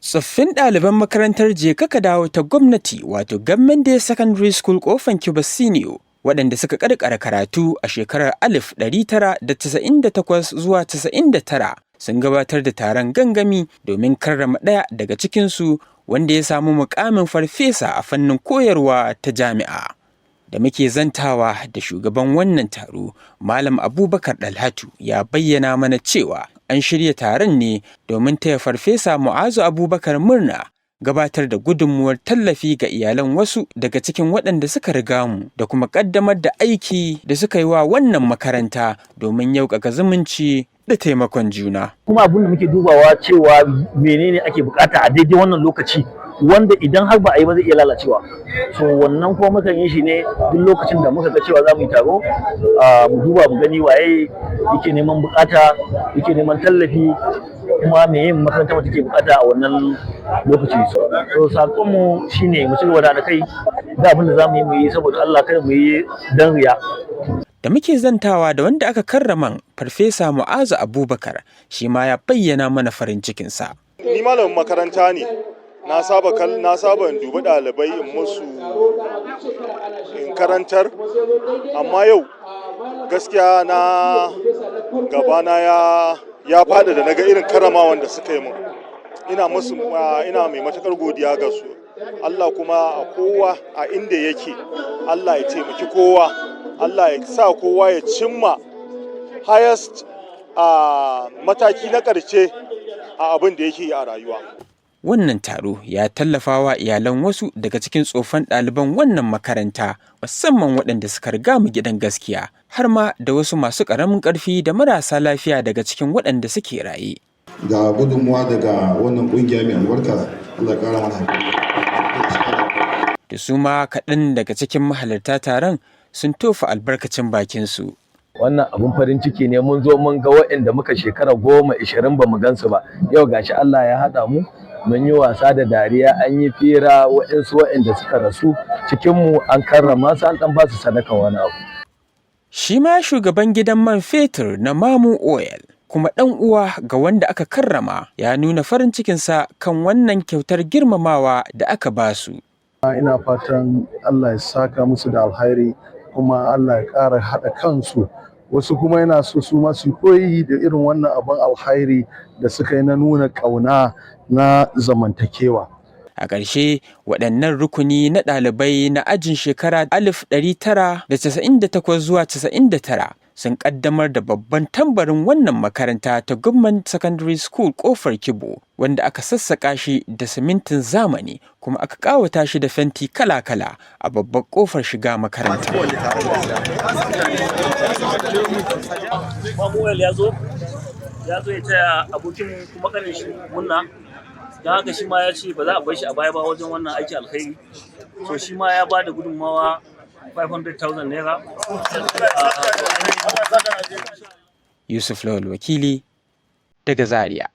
Tsoffin ɗaliban makarantar Jeka Ka Dawo ta gwamnati, wato Government Day Secondary School Kofan Kiba Senior, waɗanda suka ƙarƙara karatu a shekarar 1998 zuwa 99, sun gabatar da taron gangami domin karrama ɗaya daga cikinsu wanda ya samu mukamin farfesa a fannin koyarwa ta jami'a. Da muke zantawa da shugaban wannan taro, Malam Abubakar Dalhatu, ya bayyana mana cewa an shirya taron ne domin taya Farfesa Mu'azu Abubakar murna, gabatar da gudunmuwar tallafi ga iyalan wasu daga cikin waɗanda suka riga mu, da kuma ƙaddamar da aiki da suka yi wa wannan makaranta domin yauƙaƙa zumunci da taimakon juna. Kuma abin da muke dubawa cewa menene ake bukata a daidai wannan lokaci wanda idan har ba a yi ba zai iya lalacewa. So wannan kuma mukan yi shi ne duk lokacin da muka ga cewa za mu yi taro, mu duba mu gani waye yake neman bukata, yake neman tallafi, kuma me yin makaranta mu take bukata a wannan lokaci. So sakon mu shine mu ci gaba da kai da abin da za mu yi, mu yi saboda Allah, kada mu yi dan riya. Da muke zantawa da wanda aka karraman, Farfesa Mu'azu Abubakar, shi ma ya bayyana mana farin cikinsa. Ni malamin makaranta ne. Na saba in dubi ɗalibai, in musu, in karantar, amma yau gaskiya na gabana ya fada da naga irin karramawan da suka yi min. Ina musu, ina mai matukar godiya ga su. Allah kuma a kowa a inda yake, Allah ya taimaki kowa, Allah ya sa kowa ya cimma highest a mataki na ƙarshe a abin da yake yi a rayuwa. Wannan taro ya tallafa wa iyalan wasu daga cikin tsofan ɗaliban wannan makaranta, musamman waɗanda suka riga mu gidan gaskiya, har ma da wasu masu ƙaramin ƙarfi da marasa lafiya daga cikin waɗanda suke raye. Ga gudunmuwa daga wannan ƙungiya mai albarka, Allah ya ƙara mana haƙuri. Da su ma kaɗan daga cikin mahalarta taron sun tofa albarkacin bakinsu. Wannan abun farin ciki ne. Mun zo mun ga waɗanda muka shekara 10, 20 ba mu gansu ba. Yau gashi Allah ya haɗa mu, mun yi wasa da dariya, an yi fira. Waɗansu waɗanda suka rasu cikin mu an karrama su, an ɗan ba su sadaka wani abu. Shi ma shugaban gidan man fetur na Mamu Oil, kuma ɗan uwa ga wanda aka karrama, ya nuna farin cikinsa kan wannan kyautar girmamawa da aka ba su. Ina fatan Allah ya saka musu da alhairi, kuma Allah ya ƙara haɗa kansu. Wasu kuma yana so su ma su koyi da irin wannan abin alhairi da suka yi na nuna ƙauna na zamantakewa. A ƙarshe, waɗannan rukuni na ɗalibai na ajin shekara 1998 zuwa 99 sun ƙaddamar da babban tambarin wannan makaranta ta Government Secondary School Ƙofar Kibo, wanda aka sassaƙa shi da simintin zamani kuma aka ƙawata shi da fenti kala-kala a babbar ƙofar shiga makaranta. Mamuel ya zo ya taya abokin kuma kanin shi murna. Don haka shi ma ya ce ba za a bar shi a baya ba wajen wannan aiki alkhairi. So shi ma ya ba da gudunmawa 500,000 naira. Yusuf Lawal Wakili daga Zaria.